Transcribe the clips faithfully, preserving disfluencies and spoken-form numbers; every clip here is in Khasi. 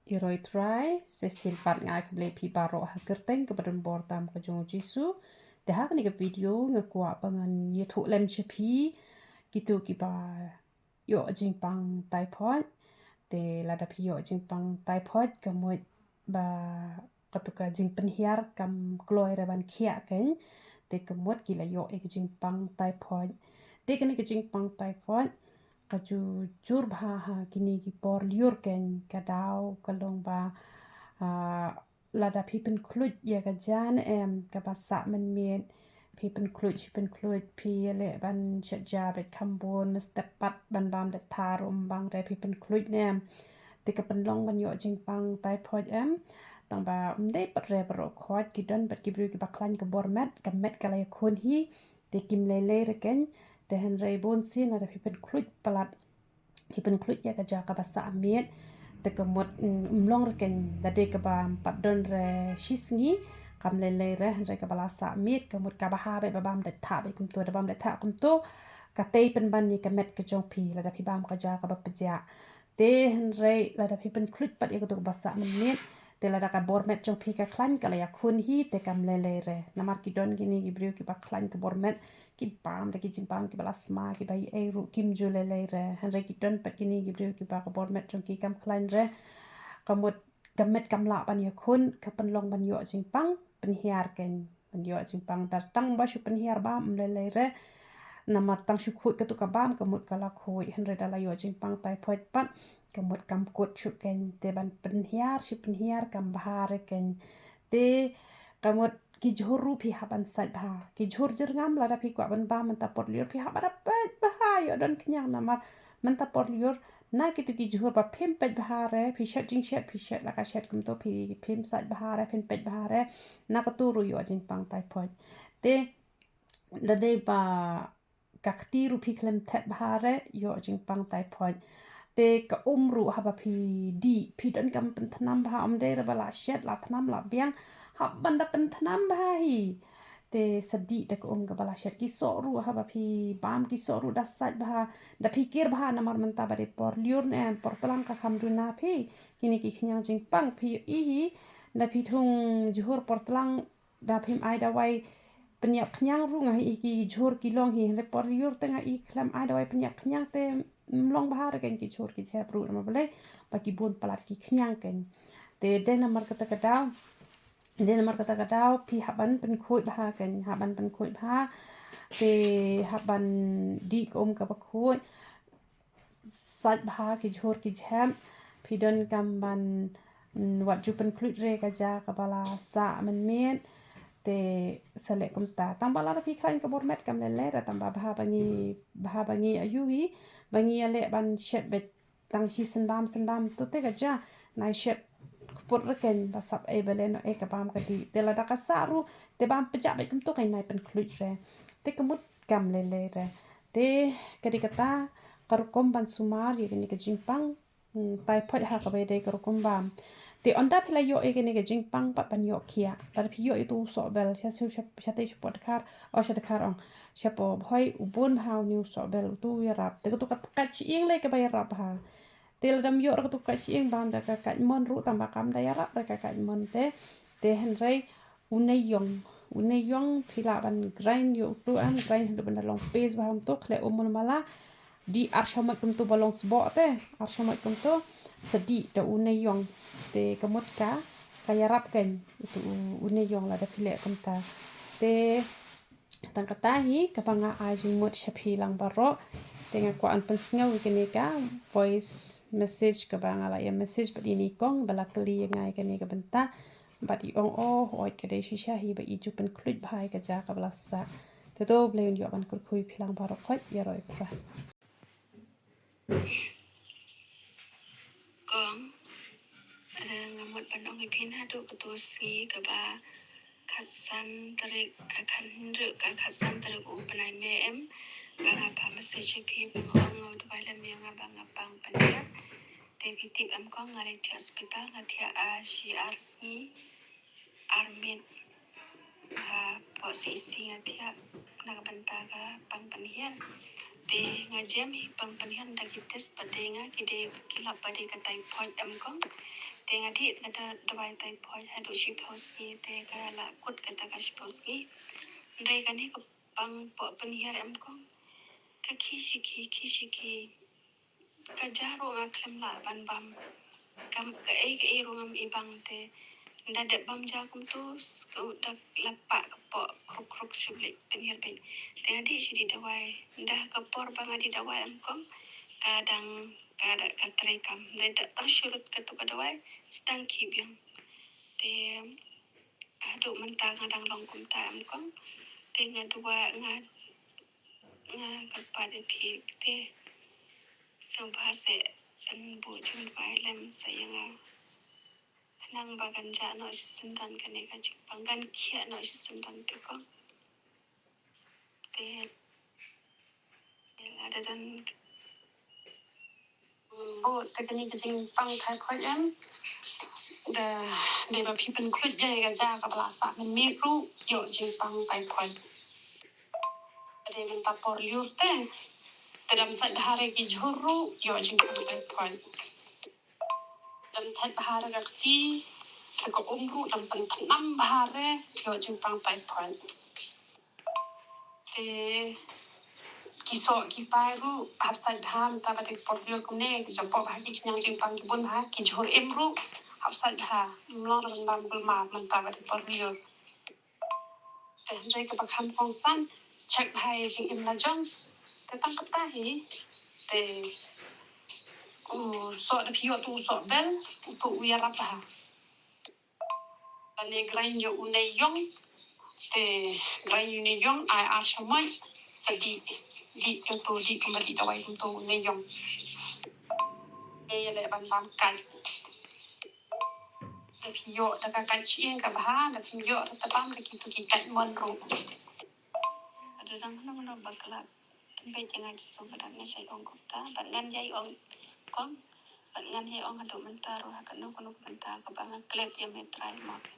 Ïaroh Trai, Cecil pat nga ai khublei phi baroh ha kyrteng kaba donbor tam ka jong u Jisu. Te ha kane ka video nga kwah ba ngan ïathuh lem sha phi kito kiba ïoh jingpang typhoid. Te lada phi ïoh jingpang typhoid ka mut ba katu ka jingpynhiar kam kloi re ban khiah kein. Te ka mut ki la ïoh ïa ka jingpang typhoid. Te kane ka jingpang typhoid ka ju jur bha ha kine ki por lyiur kein, ka daw ka long ba, ah, lada phi pynkhluit ïa ka ja ne em kaba sah mynmiet, phi pynkhluit shi pynkhluit, phi ïaleh ban shet ja bad kham bun, mynstep pat ban bam da thar um bang re phi pynkhluit ne em. Te ka pynlong ban ïoh jingpang typhoid em. Tang ba ym dei pat re baroh khoit, ki don pat ki briew kiba khlaiñ ka bor met, ka met ka la ïakhun hi. Te kim lei lei re kein. Te hynrei bun sien lada phi pynkhluit palat, phi pynkhluit ïa ka ja kaba sah miet, te ka mut, mm, ym long re kein. Da dei kaba ym pat don re shi sngi, kam lei lei re, hynrei kaba la sah miet ka mut kaba ha bad ba bam da thah bad kumto, da bam da thah kumto ka tei pynban ïa ka met ka jong phi lada phi bam ka ja kaba pjah. Te hynrei lada phi pynkhluit pat ïa katu kaba sah mynmiet, te lada ka bor met jong phi ka khlaiñ ka la ïakhun hi, te kam lei lei re. Namar ki don kine ki briew kiba khlaiñ ka bor met, ki bam da ki jingbam kiba la sma, kiba ïa ei ruh kim ju lei lei re. Hynrei ki don pat kine ki briew kiba ka bor met jong ki kam khlaiñ re. Ka mut ka met kam lah ban ïakhun, ka pynlong ban ïoh jingpang pynhiar kein. Ban ïoh jingpang, da tang ba shu pynhiar bam ym lei lei re. Namar tang shu khuid katu ka bam ka mut ka la khuid, hynrei da la ïoh jingpang typhoid pat ka mut kam kut shuh kein. Te ban pynhiar shi pynhiar kam bha re kein. Te ka mut ki jhur ruh phi hap ban sait bha. Ki jhur jyrngam lada phi kwah ban bam mynta por lyiur phi hap ban da peit bha, ïoh don khñiang, namar mynta por lyiur na kitu ki jhur ba phim peit bha re, phi shet jingshet, phi shet la ka shet kumto, phi phim sait bha re, phim peit bha re, na katu ruh ïoh jingpang typhoid. Te da dei ba ka kti ruh phi khlem thet bha re, ïoh jingpang typhoid. Te ka um ruh haba phi dih, phi donkam pynthnam bha, ym dei re ba la shet, la thnam, la biang, hap ban da pynthnam bha hi. Te sa dih da ka um kaba la shet. Ki soh ruh haba phi bam ki soh ruh da sait bha, da phi kir bha, namar mynta ba dei por lyiur ne em, por tlang ka kham duna phi kine ki khñiang jingpang. Phi ïohi hi, da phi thung jhur por tlang da phim ai dawai pynïap khñiang ruh, nga ïohi ki jhur ki long hi, hynrei por lyiur te nga ïohi khlem ai dawai pynïap khñiang te ym long bha re kein ki jhur ki jhep ruh, namar balei? Ba ki bun palat ki khñiang kein. Te dei namar kata ka daw, dei namar kata ka daw phi hap ban pynkhuid bha kein, hap ban pynkhuid bha. Te hap ban dih ka um kaba khuid, sait bha ki jhur ki jhep. Phi donkam ban, mm, wat ju pynkhluit re ka ja kaba la sah mynmiet. Te sa leh kumta. Tang ba lada phi khlaiñ ka bor met kam lei lei re, tang ba bha ba ngi, bha ba ngi ayu hi, ba ngi ïaleh ban shet beit tang hi sendam sendam, to te ka ja nai shet kput re kein, ba sap ei ba leh noh ei ka bam ka dih. Te lada ka sah ruh te bam pjah beit kumto kein, nai pynkhluit re. Te ka mut kam lei lei re. Te ka dei kata ka rukom ban sumar ïa kane ka jingpang, mm, typhoid ha kaba ïadei ka rukom bam. Te ynda phi la ïoh ïa kane ka jingpang pat ban ïoh khiah. Lada phi ïoh ïa utu u sohbel sha, sha, sha, shatei shapoh dkhar, o sha dkhar ong, shapoh bhoi, u bun bha une u sohbel, utu u ïarap. Te katu ka kait shyieng lei kaba ïarap bha. Te lada ym ïoh re katu ka kait shyieng, bam da ka kait mon ruh, tang ba kam da ïarap re ka kait mon te. Te hynrei une ïong, une ïong phi lah ban grind ïa utu em, grind haduh ban da long paste bha kumto, khleh um mala mala. Dih ar shamoit kumto ba long sboh te, ar shamoit kumto, sa dih da une ïong. Te ka mut ka, ka ïarap kein utu u, une ïong lada phi leh kumta. Te tang kata hi kaba nga ai jingmut sha phi lang baroh. Te nga kwah ban pynsngew ïa kane ka voice message kaba nga la ïa message bad ine i kong ba la kylli ïa nga ïa kane ka bynta. Bad i ong, oh, hooid, ka dei shisha hi ba i ju pynkhluit bha ïa ka ja kaba la sah. Te to U Blei un ïoh ban kyrkhu ïa phi lang baroh khoit, ïaroh ïa phi. Kong, eh, nga mut ban ong ïa phi naduh kato sngi kaba khatsan tarik, eh, khathynriew, ka khatsan tarik u bnai May em, ba nga phah message ïa phi ba nga ong nga u duwai lem ïa nga ba nga pang pynhiar. Te phi tip em kong, nga leit thiah hospital, nga thiah, ah, shi ar sngi ar miet hapoh C H C, nga thiah na ka bynta ka pang pynhiar. Te nga jem hi pang pynhiar, da ki test ba dei nga ki dei, ki lap ba dei ka typhoid em kong. Te nga dih kata dawai typhoid haduh shiphew sngi, te ka la kut kata ka shiphew sngi. Hynrei kane ka pang poh pynhiar em kong, ka khie shi khie, khie shi khie. Ka ja ruh nga khlem lah ban bam. Kam kaei kaei ruh ngam i bang te. Nda dep bam ja kumtu, s-, ka u dak la pah ka poh kruk kruk shu leit pynhiar beit. Te nga dih shi dih dawai. Nda ka por ba nga dih dawai em kong, ka dang, ka da, ka trei kam. Nda da tang shu lut katu ka dawai, sdang khie biang. Te haduh mynta nga dang long kumta em kong. Te nga dawai, nga, nga kyrpad ïa phi te. Sngewbha seh pynbuh jingdawai lem seh ïa nga. Khnang ba kan jah noh shisyndon kane ka jingpang, kan khiah noh shisyndon te kong. Te lada don, oh, te kane ka jingpang typhoid em, da, dei ba phi pynkhluit ïa ka ja kaba la sah mynmiet ruh ïoh jingpang typhoid. Dei mynta por lyiur te, te dam sait bha re ki jhur ruh ïoh jingpang typhoid. Dam thait bha re ka kti, te ka um ruh dam pyntnam bha re ïoh jingpang typhoid. Te ki soh ki pai ruh hap sait bha mynta ba dei por lyiur kumne, ki jop bha ki khñiang jingpang ki bun bha, ki jhur im ruh hap sait bha, ym long ban bam gulmar mynta ba dei por lyiur. Te hynrei kaba kham kongsan, check bha ïa jingim la jong. Te tang kata hi, te u soh da phi ïoh tu u soh bel, utu u ïarap bha. Lane grind ïa u neiïong, te grind ïa u neiïong ai ar shamoit, sa dih, dih ïa utu, dih kumba dih dawai kumtu u neiïong. Ïa leh ban bam kait. Da phi ïoh da ka kait shyieng ka bha, da phim ïoh da ka bam da kitu ki kait mon ruh. Ada dang hnong hnong bakla. Tembej ïa nga Jisu ka dang nga shait ong kumta. Bad ngan ïai ong kong. Bad ngan ïai ong haduh mynta ruh ha kano kano ka bynta kaba nga klet ïa me Trai ma phi.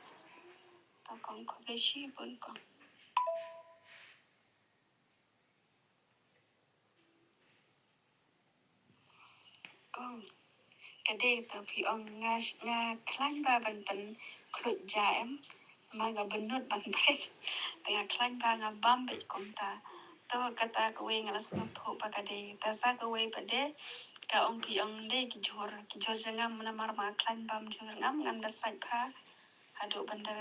To kong khublei shibun kong. Kong, ka dei kata phi ong nga, nga khlaiñ ba ban pynkhluit ja em. Namar nga bynnud ban brek. Te nga khlaiñ ba nga bam beit kumta. To kata kawei nga la sngewthuh ba ka dei. Te sa kawei pat de ka ong phi ong dei ki jhur. Ki jhur jong nga namar ba nga khlaiñ bam jhur ngam, ngam da sait bha. Haduh ban da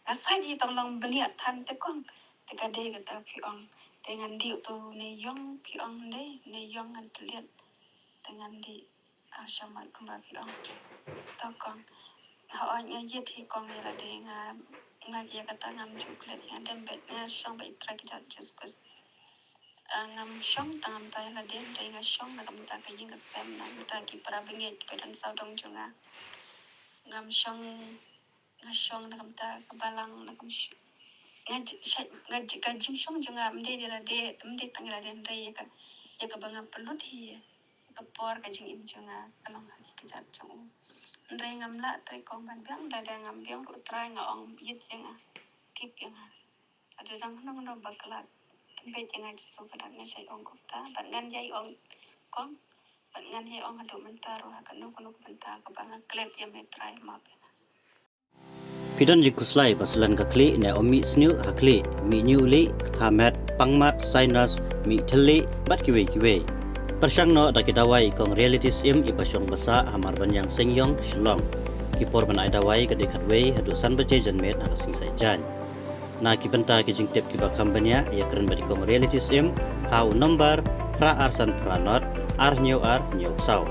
nga sait hi tang long bniah than te kong. Te ka dei kata phi ong. Te ngan dih utu neiïong phi ong dei, neiïong ngan klet. Te ngan dih ar shamoit kumba phi ong. To kong. Hooid nga ïit hi kong ïa lade nga, nga ïa kata ngam ju klet hi, nga dem beit, nga shong beit ïa ka kjat Jisu Khrist. Ah, ngam shong tang ngam tai lade, hynrei nga shong na ka bynta ka ïing ka sem, na ka bynta ki para bangeit kiba don sawdong jong nga. Ngam shong, nga shong na ka bynta ka balang, na ka bynta nga ji-, sha-, nga ji-, ka jingshong jong nga ym dei ïa lade, ym dei tang ïa lade, hynrei ïa ka, ïa kaba nga pynlut hi, ïa ka por ka jingim jong nga ka long ha ki kjat jong u. Hynrei ngam lah trei kong ban biang, lada ngam biang ruh Trai nga ong ïit ïa nga, tip ïa nga. Ada dang hnong hnong bakla. Tembej ïa nga Jisu ka dang nga shait ong kumta. Bad ngan ïai ong kong. Bad ngan ïai ong haduh mynta ruh ha kano kano ka bynta kaba nga klet ïa me Trai ma phi. Phi don jingkhuslai ba slen ka khlieh ne ym mih sniew ha khlieh, mih ñiuh lieh, ktha met, pang mat, sinus, mih thylliej, bad kiwei kiwei. Pyrshang noh da ki dawai kong Reality Syiem iba shong ba sah ha Marbaniang Seingiong, Shillong. Ki por ban ai dawai ka dei khatwei haduh san baje janmiet ha ka sngi Saitjaiñ. Na ki bynta ki jingtip kiba kham bniah, ïakren bad i kong Reality Syiem ha u nombar phra ar san phra nod ar hynñiew ar hynñiew saw.